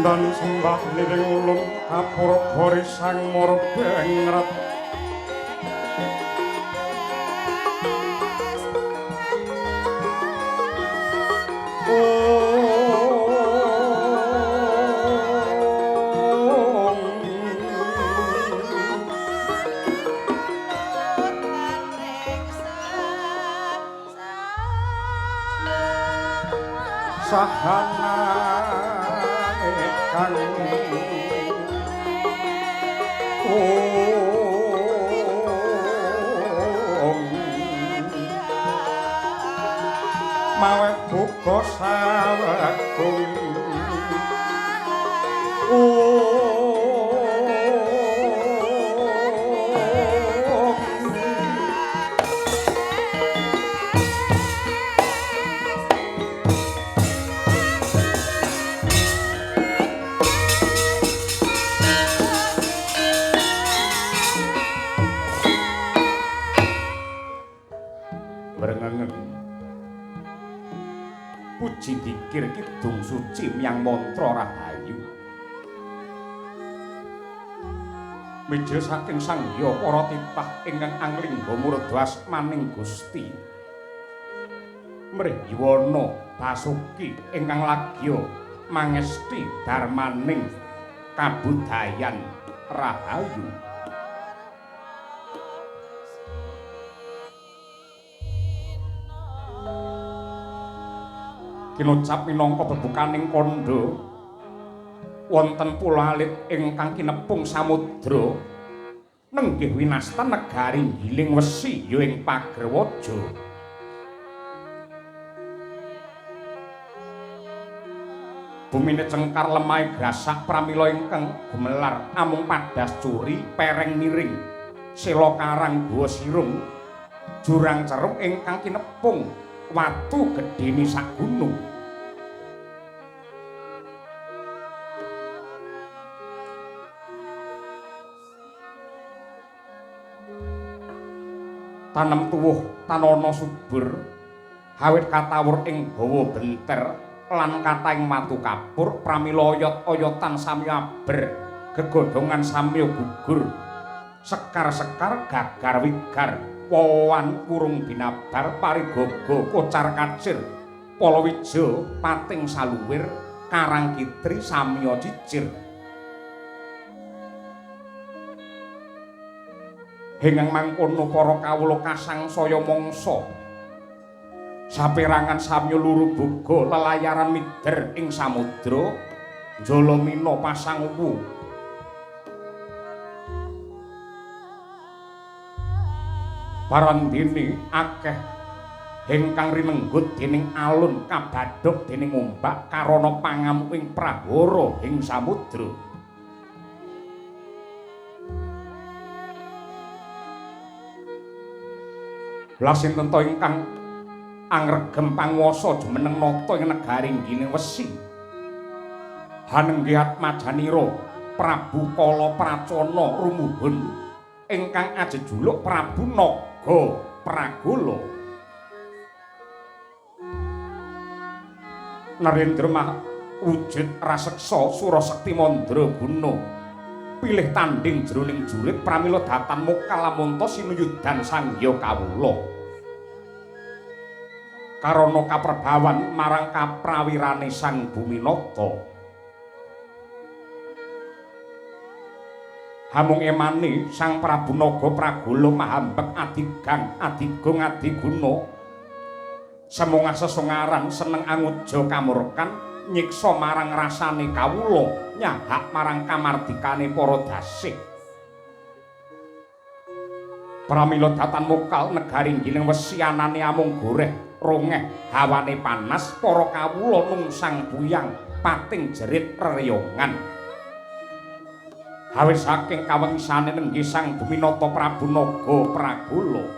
Dan sembah liring ulun kapura gori sang murbengrat. Sahana kang ong mawe buka sawegung puji dikir kidung suci miyang mantra rahayu mijil saking Sang Hyang para titah ingkang anglingga murda asmaning Gusti mrih yuwana basuki ingkang lagya mangesti darmaning kabudayan rahayu. Kinocap minangka bebukaning kandha wonten pulo alit ingkang kinepung samudra nenggih winastan negari Giling Wesi ya ing Pagerwaja. Bumine cengkar lemahe grasak pramila ingkang gumelar amung padas curi pereng miring sela karang guwa sirung jurang cerung ingkang kinepung watu gedhene sak gunung. Tanem tuwuh tanana subur hawit katawur ing hawa benter lan kathahing watu kapur pramila oyot-oyotan sami aber gegodhongan sami gugur sekar-sekar gagar wigar wowan wurung binabar parigaga kocar kacir palawija pating saluwir karang kitri samya cicir. Hengang mangkono para kawula kasang saya mangsa saperangan samya luru boga lelayaran mider ing samudra Jalamina pasang uwu. Parandene akeh ingkang rinenggut dening alun kabadhog dening ombak karana pangamuking prahara ing samudra. Lah sinten to ingkang angregem panguwasa jumeneng nata ing negari Giling Wesi? Hanenggih Atmajanira Prabu Kala Pracona rumuhun ingkang ajejuluk Prabu Naga Pragala. Narendra wujud raseksa Surasekti Mandraguna pilih tanding jroning jurit pramila datan mokal lamunta sinuyudan sangya kawula. Karana kaprebawan marang kaprawirane Sang Buminata. Hamung emane Sang Prabu Naga Pragala mahambek adigang adigung adiguna. Semongah sesongaran seneng anguja kamurkan nyiksa marang rasane kawula nyahak marang kamardikane para dasih. Pramila datan mokal negari Giling Wesi anane amung goreh rongeh hawane panas para kawula nungsang buyang pating jerit reriyongan. Awit saking kawengisane nenggih Sang Buminata Prabu Naga Pragala.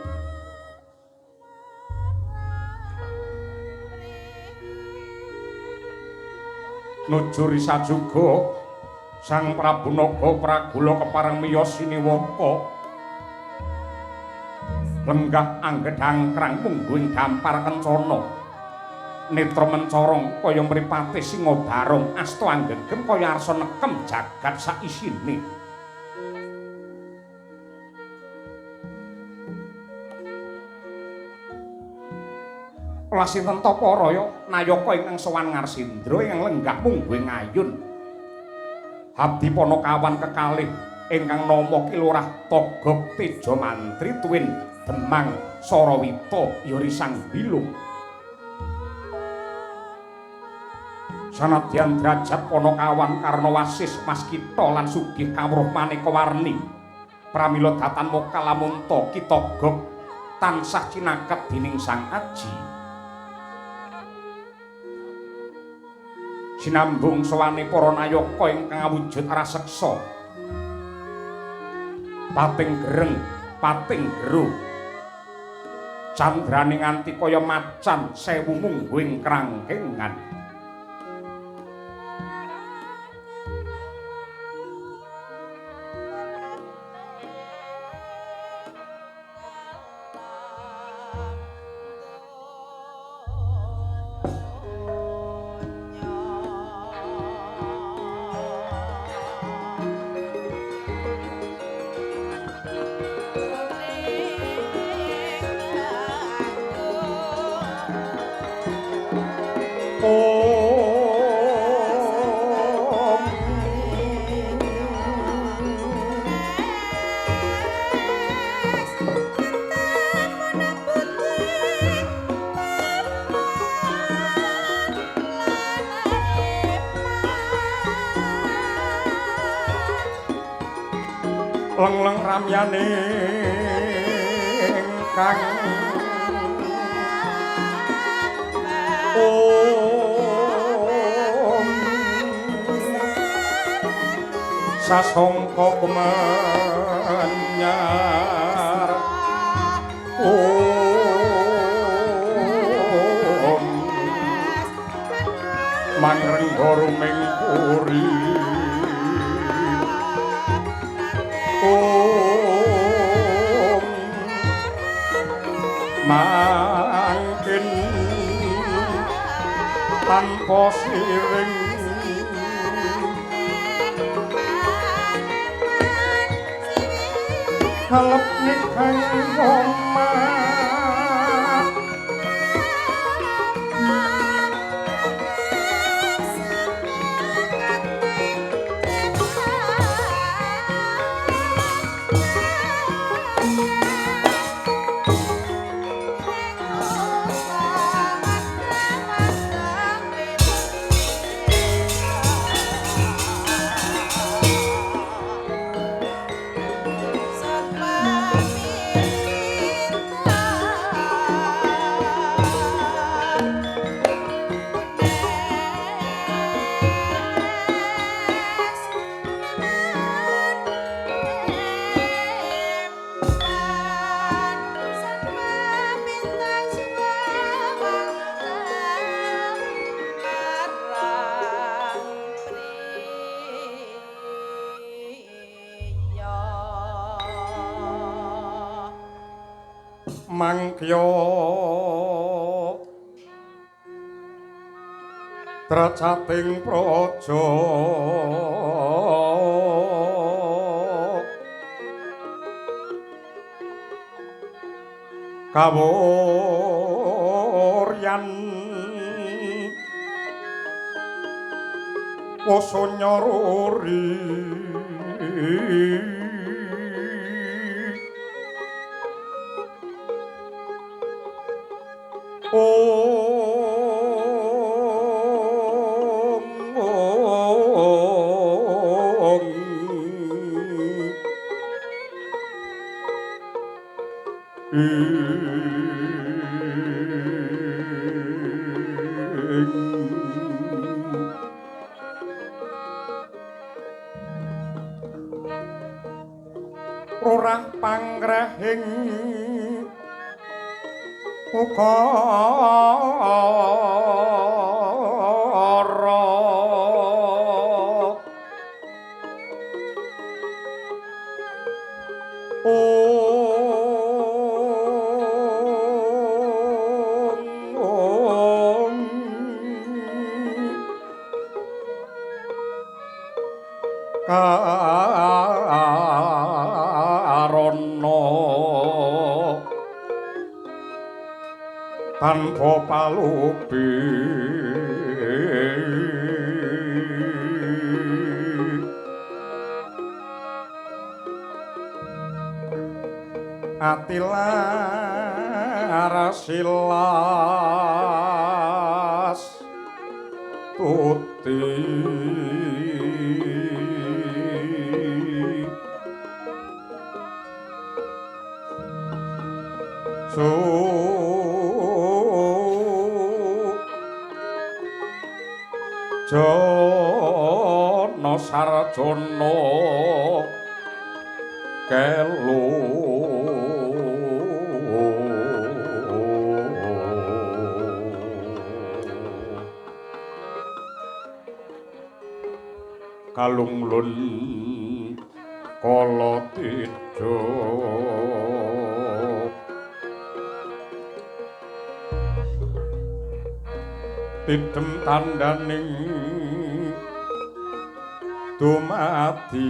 Nuju risajuga Sang Prabu Naga Pragala kepareng miyos siniwaka. Lenggah anggedhangkrang mungguh ing dampar kencana. Netra mencorong kaya mripate singa barong, asta anggegem kaya arsa nekem jagat saisine. Lah sinten ta para nayaka ingkang sowan Ngarsindra ingkang lenggah mungguh ing ayun. Abdi Panakawan kekalih ingkang nama Ki Lurah Togog Teja Mantri tuwin Demang Sarawita Yori Sang Bilung. Sanadyan derajat Panakawan karna wasis maskita lan sugih kawruh maneka warni. Pramila datan mokal lamunta Ki Togog tansah cinaket dening Sang Aji. Sinambung sowane para nayaka ingkang awujud raseksa. Pating gereng, pating geru. Candrane nganti kaya macan sewu mungguh ing krangkengan. Leng-leng ramyane kang om sasongko kemenyar om mangrengga ruming puri om mangkin tanpa siring kalep nikang omah Mangkya drajating praja kawuryan wasa nyoruri Rorah pangrehing ukara ong karana tanpa palupi ati laras silas tuti Jana sarjana kelo kalunglun kala tidha tidhem tandhaning dumadi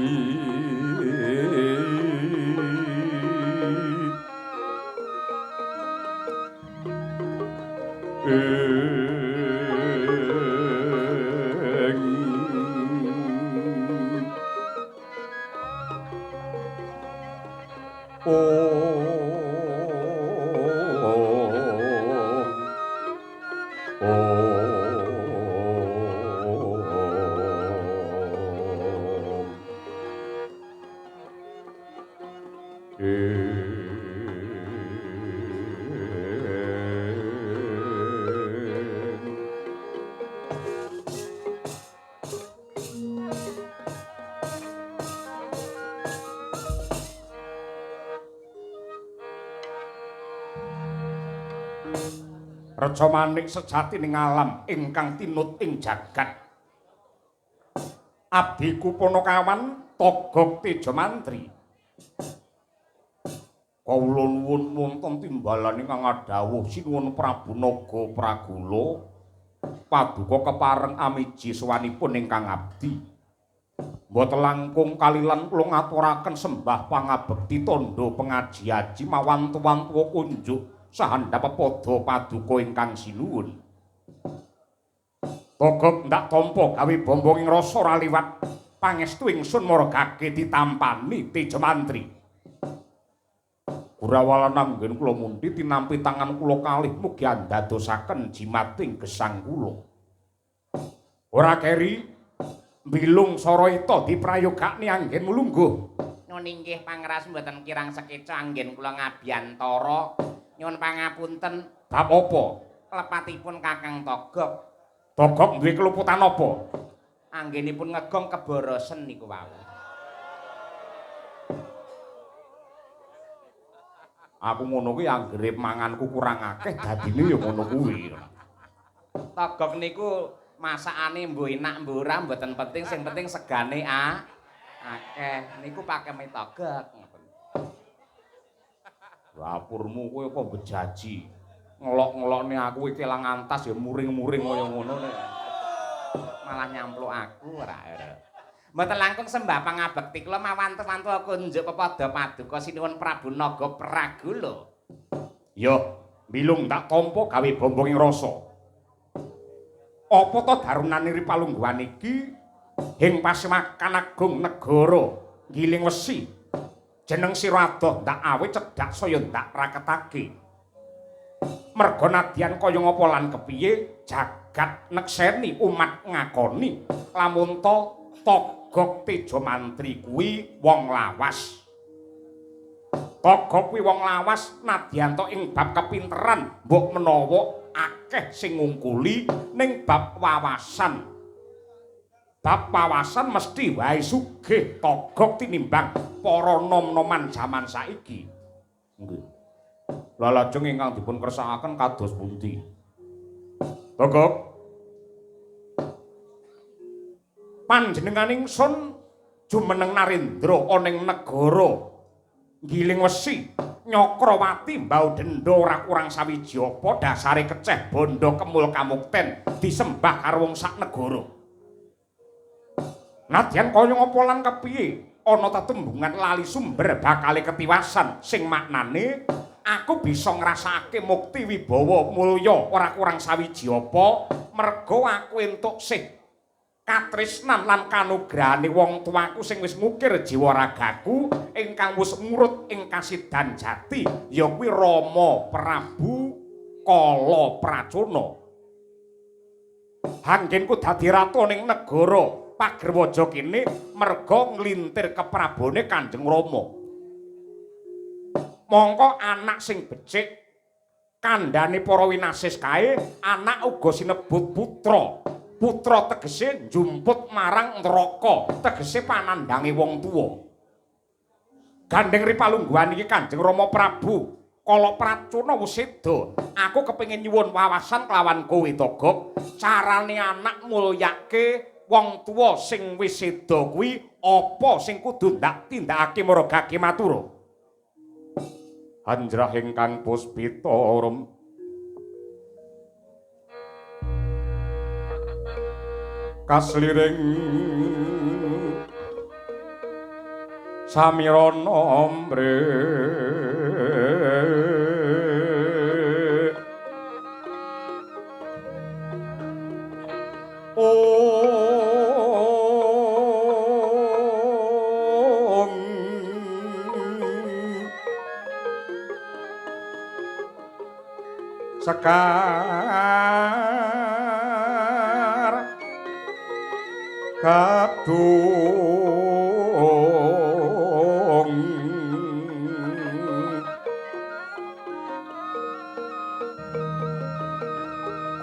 Reca manik sejati ning alam ingkang tinut ing jagat. Abdiku Punakawan Togog Tejamantri. Kawula nuwun wonten timbalan ingkang ngadhawuh sinuwun Prabu Naga Pragula paduka kepareng amiji sowanipun ingkang abdi. Mboten langkung kalilan kula ngaturaken sembah pangabekti tandha pengaji-aji mawantu-wantu kunjuk sahandhap pepada paduka ingkang sinuwun. Togog ndak tampa gawe bombong ing rasa ora liwat pangestu ingsun margake ditampani Tejamantri. Gurawalan anggen kula mundi tinampi tangan kula kalih mugi andadosaken jimating gesang kula. Ora keri mbilung saraita diprayogakne anggen mulungguh. Nyuwun inggih pangras mboten kirang sekeca anggen kula ngabiyantara. Nyuwun pangapunten. Bab apa? Lepatipun Kakang Togog. Togog duwe keluputan apa? Anggenipun ngegong keborosen niku wau. Aku ngono kuwi anggere manganku kurang akeh dadine ya ngono kuwi. Togog niku masakane mbuh enak mbuh ora mboten penting, sing penting segane akeh. Niku pakeme togog ngoten. Dapurmu kowe apa bejaji? Ngelok-ngelokne aku iki kelang antas ya muring-muring kaya ngono nek. Malah nyampluk aku ora. Mboten langkung sembah pangabekti kula mawantu-wantu kunjuk pepada paduka sinuwun Prabu Naga Pragula. Ya, milung tak tampa gawe bombong ing rasa. Apa to darunane ri palungguhan iki ing pasemakan agung negara Giling Wesi. Jeneng sira adoh ndak awe cedhak saya ndak raketake. Merga nadyan kaya ngapa lan kepiye jagat nekseni umat ngakoni lamun to Togok Tejamantri kuwi wong lawas. Togok kuwi wong lawas nadyan to ing bab kepinteran mbok menawa akeh sing ngungkuli ning bab wawasan. Bab wawasan mesti wae sugih Togok tinimbang para nom-noman jaman saiki. Nggih. Lah lajeng ingkang dipun kersakaken kados pundi? Togok, panjenengan ingsun jumeneng narendra ana ing negara Giling Wesi Nyakrawati mbau denda ora kurang sawiji apa dasare keceh bondo kemul kamukten disembah karo wong sak negara. Nadyan kaya ngapa lan kepiye ana tetembungan lali sumber bakale ketiwasan sing maknane aku bisa ngrasakake mukti wibawa mulya ora kurang sawiji apa merga aku entuk sih katresnan lan kanugrahane wong tuaku sing wis ngukir jiwa ragaku ingkang wis ngurut ing kasidan jati ya kuwi Rama Prabu Kala Pracona. Hanggenku dadi ratu ning negara Pagerwaja kene merga nglintir keprabone Kanjeng Rama. Mongko anak sing becik kandhane para winasis kae anak uga sinebut putra. Putra tegese njumput marang neraka, tegese panandhange wong tuwa. Gandeng ri palungguhan iki Kanjeng Rama Prabu Kala Pracona wis seda. Aku kepengin nyuwun wawasan kelawan kowe Togok, carane anak mulyake wong tuwa sing wis seda kuwi apa sing kudu ndak tindakake maragake matura. Anjrah ingkang puspita rum kasliring samirana amre ong sekar kadung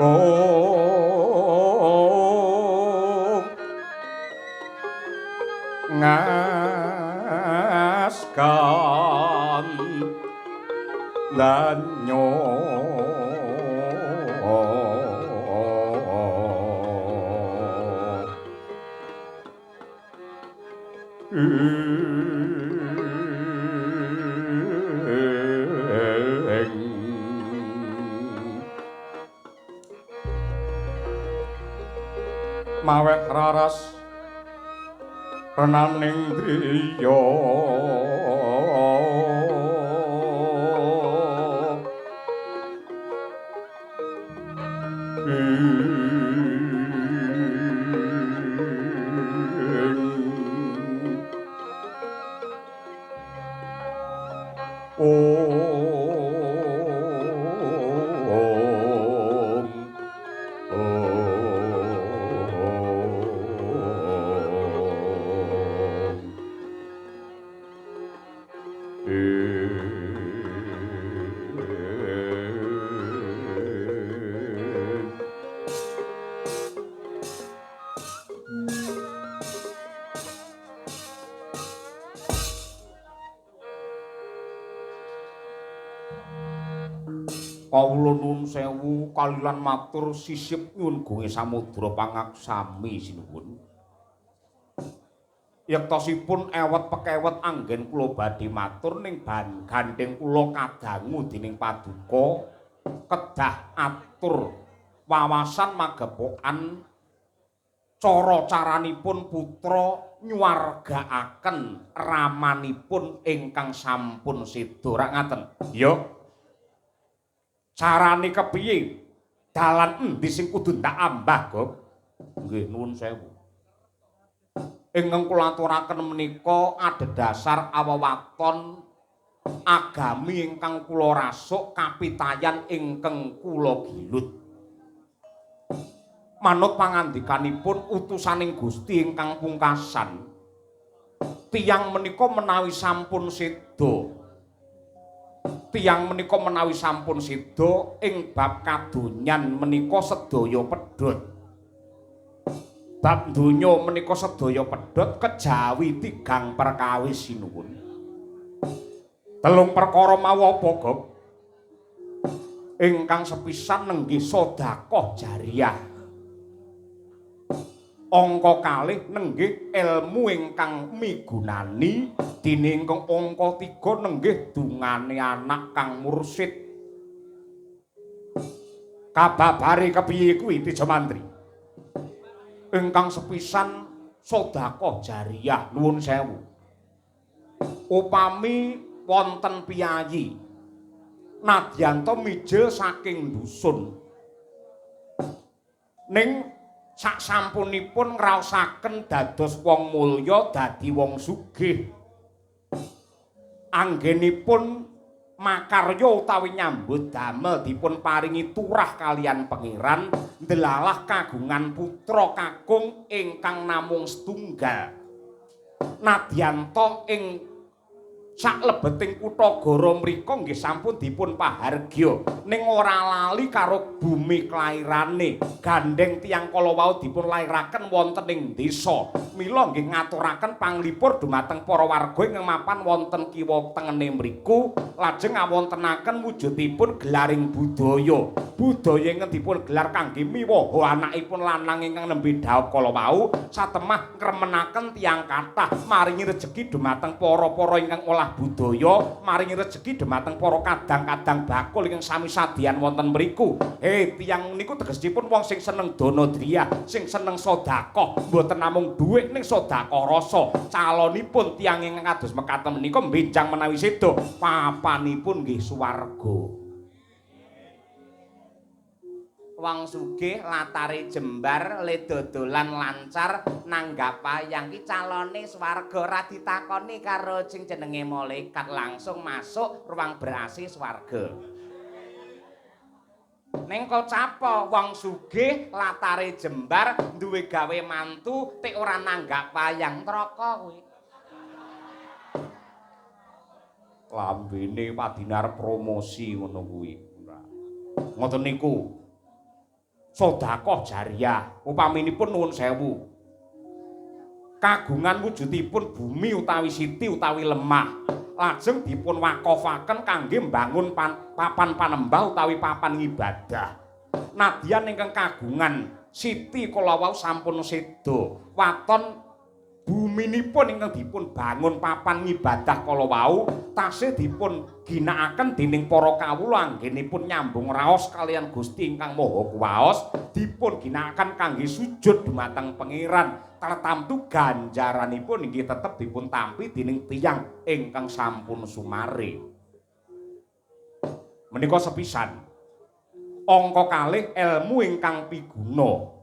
kong ngaskan lanyo maweh raras renaning driya Kawula nuwun sewu kalilan matur sisip nyuwun gunge samudra pangaksami sinuwun. Yektosipun ewet pekewet anggen kula badhe matur ning gandheng kula kadangu dening paduka kedah atur wawasan magepokan cara caranipun putra nyuwargaaken ramanipun ingkang sampun seda. Rak ngaten? Ya. Carane kepiye? Dalan endi sing kudu ndak ambah, Gop? Nggih, nuwun sewu. Ingkang kula aturaken menika adhedhasar awewaton agami ingkang kula rasuk kapitayan ingkang kula gilut. Manut pangandikanipun utusaning Gusti ingkang pungkasan, tiyang menika menawi sampun seda, tiyang menika menawi sampun seda ing bab kadonyan menika sedaya pedhot. Bab donya menika sedaya pedhot kejawi tigang perkawis sinuwun. Telung perkara mau apa, Gop? Ingkang sepisan nenggih sedekah jariyah. Angka kalih nenggih ilmu ingkang migunani, dene ingkang angka 3 nenggih dungane anak kang mursid. Kababare kepiye kuwi, Teja Mantri? Ingkang sepisan sedekah jariyah, nuwun sewu. Upami wonten piyayi nadyanta mijil saking dusun, ning sak sampunipun ngraosaken dados wong mulya, dadi wong sugih, anggenipun makarya utawi nyambut damel dipun paringi turah kalian pangeran, ndelalah kagungan putra kakung ingkang namung setunggal. Nadyanta ing saklebeting kutha Goro mriku nggih sampun dipun pahargya, ning ora lali karo bumi klairane. Gandheng tiyang kala wau dipun lairaken wonten ing desa, mila nggih ngaturaken panglipur dumateng para warga ingkang mapan wonten kiwa tengene mriku, lajeng ngawontenaken wujudipun gelaring budaya. Budaya ingkang dipun gelar kangge miwaha anakipun lanang ingkang nembe dhaup kala wau, satemah ngremenaken tiyang kathah, maringi rejeki dumateng para-para ingkang olah budaya, maringi rejeki dumateng para kadang-kadang bakul ingkang sami sadian wonten mriku. He, tiyang niku tegesipun wong sing seneng dana driyah, sing seneng sedekah, mboten namung dhuwit ning sedekah rasa. Calonipun tiyang ingkang kados mekaten menika benjang menawi seda, papanipun nggih swarga. Wong sugih latare jembar, le dodolan lancar, nanggap wayang ki calone swarga, ora ditakoni karo sing jenenge malaikat, langsung masuk ruang ber-AC swarga. Ning kok capo wong sugih latare jembar, duwe gawe mantu, tik ora nanggap wayang, neraka kuwi. Lambene padinar promosi ngono kuwi. Ngoten niku. Sedekah jariyah, upaminipun nuwun sewu, kagungan wujudipun bumi utawi siti utawi lemah, lajeng dipun wakofaken kangge mbangun papan panembah utawi papan ngibadah. Nadyan ingkang kagungan siti kala wau sampun seda, waton buminipun ingkang dipun bangun papan ngibadah kala wau tasih dipun ginakaken dening para kawula anggenipun nyambung raos kaliyan Gusti ingkang Maha Kuwaos, dipun ginakaken kangge sujud dumateng pangeran. Tartamtu ganjaranipun inggih tetep dipun tampi dening tiyang ingkang sampun sumare. Menika sepisan. Angka kalih elmu ingkang piguna.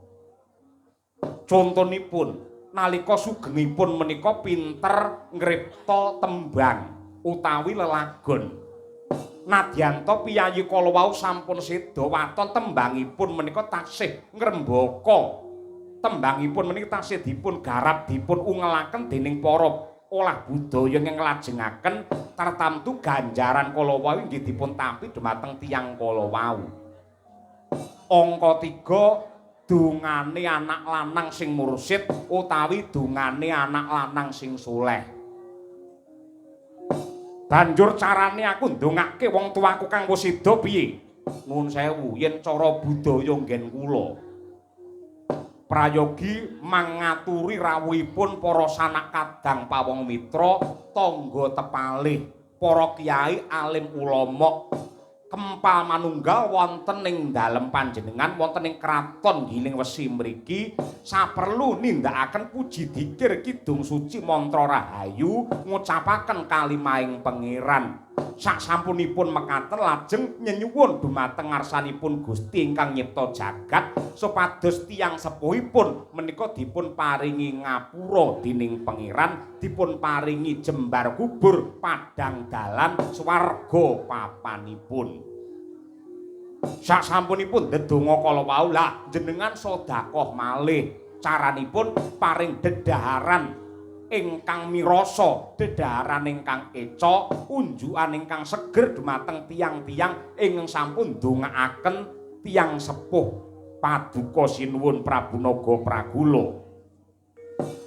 Contonipun nalika sugengipun menika pinter ngripta tembang utawi lelagon. Nadyanta piyayi kala wau sampun seda, waton tembangipun menika tasih ngrembaka. Tembangipun menika tasih dipun garap, dipun ungelaken dening para olah budaya ingkang nglajengaken, tartamtu ganjaran kala wau inggih dipun tampi dumateng tiyang kala wau. Angka 3 dungane anak lanang sing mursid utawi dungane anak lanang sing soleh. Banjur carane aku ndongake wong tuaku kang wis seda piye? Nuwun sewu, yen cara budaya nggen kula, Prayogi mangaturi rawuhipun para sanak kadang pawong mitra, tangga tepalih, para kiai alim ulama kempal manunggal wonten ing dalem panjenengan wonten ing kraton Giling Wesi mriki saperlu nindakaken puji dikir kidung suci mantra rahayu ngucapaken kalimahing pangeran. Sasampunipun mekaten lajeng nyenyuwun dumateng ngarsanipun Gusti ingkang nyipta jagat supados tiyang sepuhipun menika dipun paringi ngapura dening pangeran, dipun paringi jembar kubur padang dalan swarga papanipun. Sasampunipun ndedonga kala wau lah jenengan sedekah malih, caranipun paring dedaharan ingkang mirasa, dedaharan ingkang eca, unjukan ingkang seger dumateng tiyang-tiyang ingkang sampun ndongaaken tiyang sepuh paduka sinuwun Prabu Naga Pragula.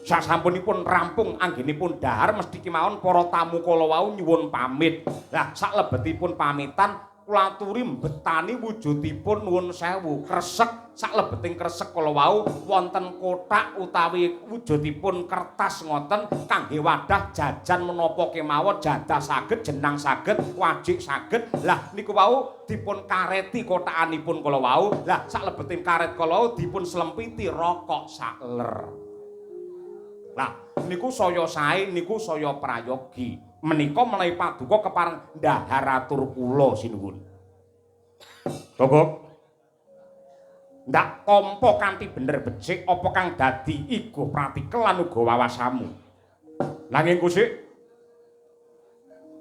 Sasampunipun rampung anggenipun dahar mesti kemawon para tamu kala wau nyuwun pamit. Lah saklebetipun pamitan kula aturi mbetani wujudipun nuwun sewu kresek. Saklebeting kresek kala wau wonten kothak utawi wujudipun kertas ngoten kangge wadah jajan menapa kemawon, jadah saged, jenang saged, wajik saged. Lah niku wau dipun kareti kothakanipun kala wau. Lah saklebeting karet kala wau dipun slempiti rokok sakler. Lah niku saya sae, niku saya prayogi. Menika menawi paduka kepareng ndahar atur kula sinuwun. Togok ndak tampa kanthi bener becik apa kang dadi igo pratikel lan uga wawasamu. Nanging kusik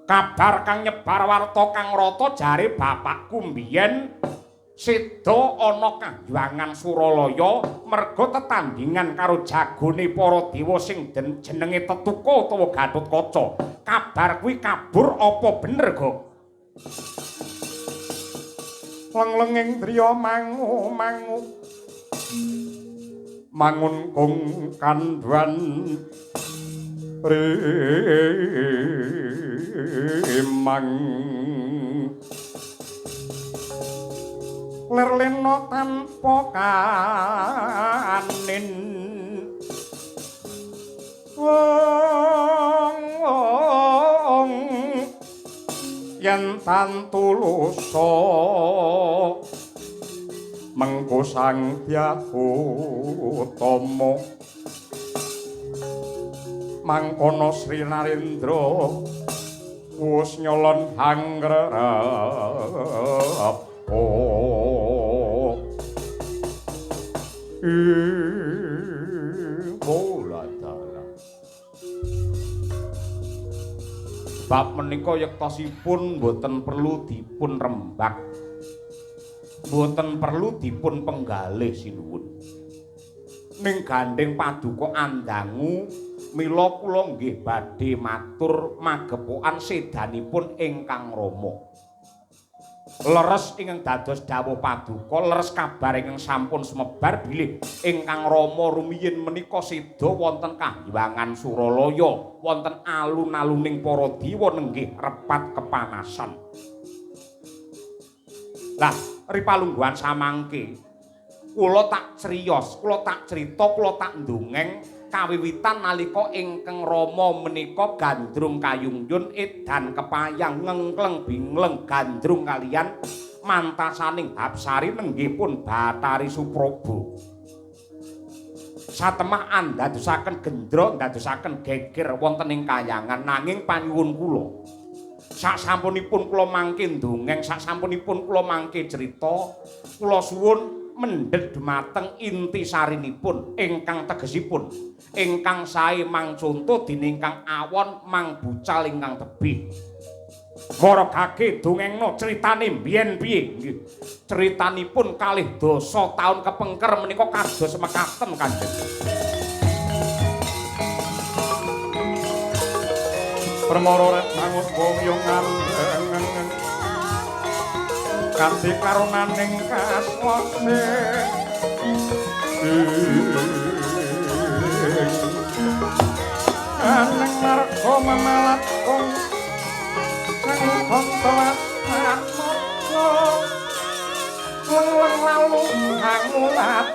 kabar kang nyebar warta kang rata jare bapakku mbiyen seda ana kahyangan Suralaya merga tetandhingan karo jagone para dewa sing jenenge Tetuka utawa Gatotkaca. Kabar kuwi kabur apa bener, Gok? Lenglenging driya mangu mangu mangun kung kandhuan rimang lerlena tanpa kanin wong wong yen tantulusa mengko Sang Hyang Utama mangkono Sri Narendra wus nyolon hangrepa. Bab menika yektosipun mboten perlu dipun rembak, mboten perlu dipun penggalih sinuwun. Ning gandheng paduka andangu mila kula nggih badhe matur magepokan sedanipun ingkang rama. Leres ingkang dados dawuh paduka, leres kabar ingkang sampun sumebar bilih ingkang rama rumiyin menika seda wonten kahyangan Suralaya, wonten alun-aluning para dewa nenggih repat kepanasan. Lah ripalungguhan samangke kula tak criyos, kula tak crita, kula tak ndongeng kawiwitan nalika ingkang rama menika gandrung kayungyun edan kepayang ngengkleng bingleng gandrung kalian mantasaning Hapsari nenggih pun Bathari Supraba. Satemah andadosaken gendra ndadosaken geger wonten ing kayangan, nanging panyuwun kula sasampunipun kula mangke ndongeng, sasampunipun kula mangke crita, kula suwun mendhet dumateng inti sarinipun ingkang tegesipun ingkang sae mang conto dening ingkang awon mang bucal ingkang tebih. Waragake dongengno critane mbiyen piye? Nggih. Critanipun kalih dasa taun kepengker menika kados mekaten Kanjeng. Permara rek mangus wong yo ngameng kanthi karunaning kaswase aneng marga memalat kung sang kontelat atmaja leng lalu hangulat.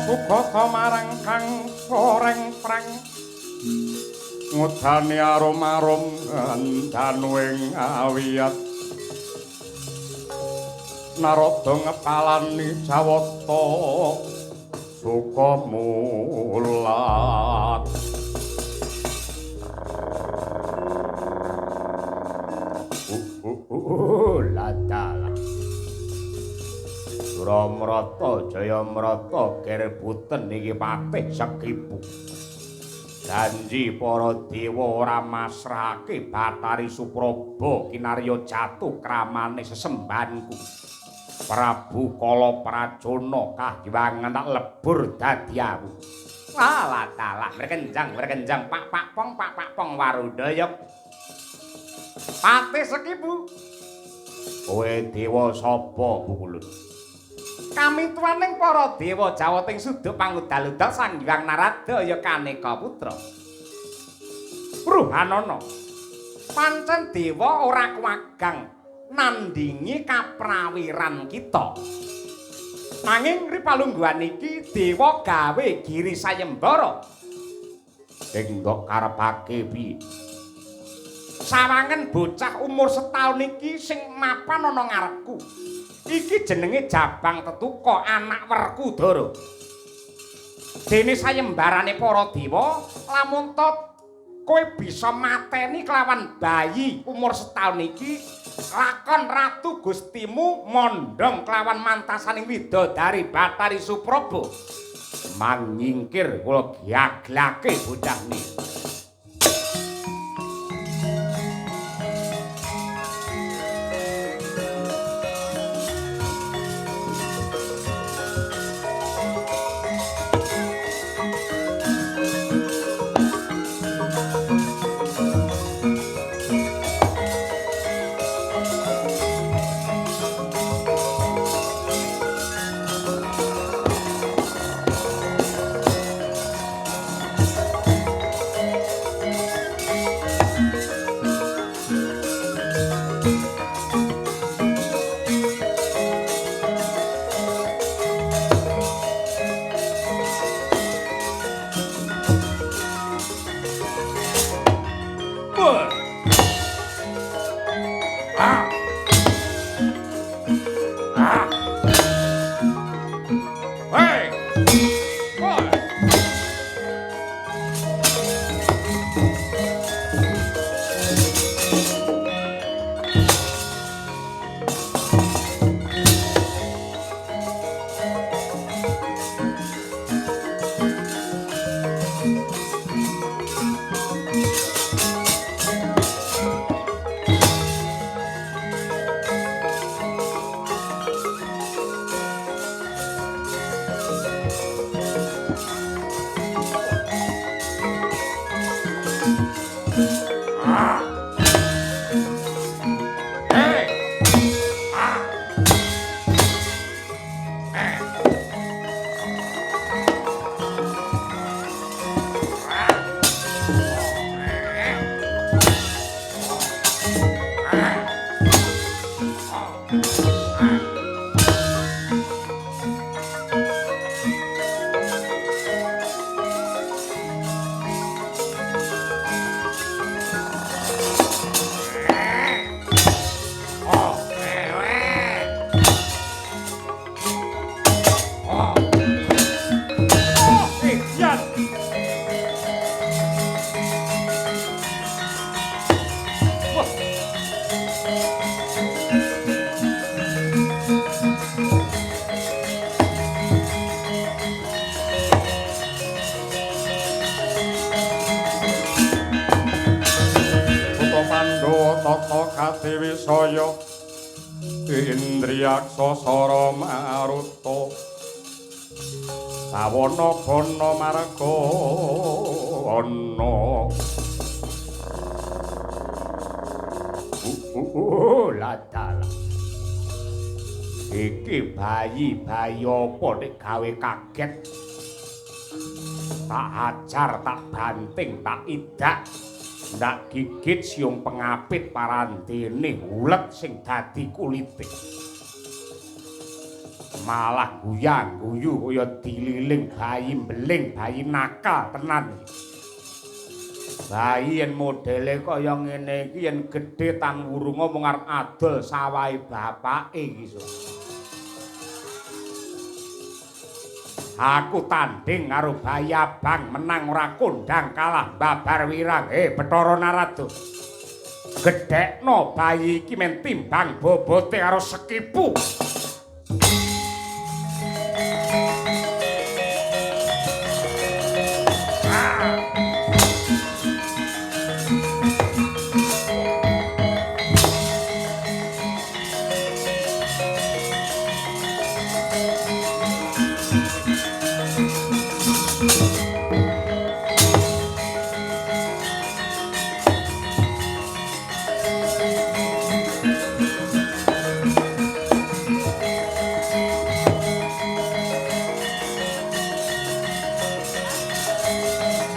Sugata marang kang soreng prang ngudani arum-arum danuing awiyat Narada ngepalani Jawata suka mulat. Ladalah Suramrata Jayamrata gerbuten iki patih Sekipu. Janji para dewa ora masrahake Bathari Supraba kinarya jatuh kramane sesembahanku. Prabu Kala Prajana kahiwangan tak lebur dadi awu. Alah dalah berkenjang berkenjang pak pak pong pak pak pong warudaya. Patih Sekipu. Kowe dewa sapa Pukulun? Kami tuaning para dewa Jawa ting suduk pangudal-udal Sang Hyang Narada ya kaneka putra. Ruhanana. Pancen dewa ora kuwagang nandingi kaprawiran kita. Nanging ripalungguhan iki dewa gawe giri sayembara. Sing ndok karepake piye? Sawangen bocah umur setahun iki sing mapan ana ngarepku. Iki jenenge Jabang Tetuka anak Werkudara. Dene sayembarane para dewa lamun to kowe bisa mateni kelawan bayi umur setahun iki lakon ratu Gustimu mondhong kelawan mantasaning widodari Bathari Supraba. Manyingkir kula giaglake bocah niki. Wisaya Indriyaksa sara maruta sawana bana marga ana. Ladala. Iki bayi-bayi apa nek gawe kaget. Tak ajar, tak banting, tak idak. Ndak gigit siung pengapit parandene ulet sing dadi kulite. Malah guyang-guyu kaya dililing bayi mbeling, bayi nakal tenan. Bayi yen modele kaya ngene iki yen gedhe tan wurunga mung arep adol sawahe bapake iki. Aku tanding karo bayi abang, menang ora kondang, kalah babar wirang. Bathara Narada, gedhekno bayi iki men timbang bobote karo sekipu.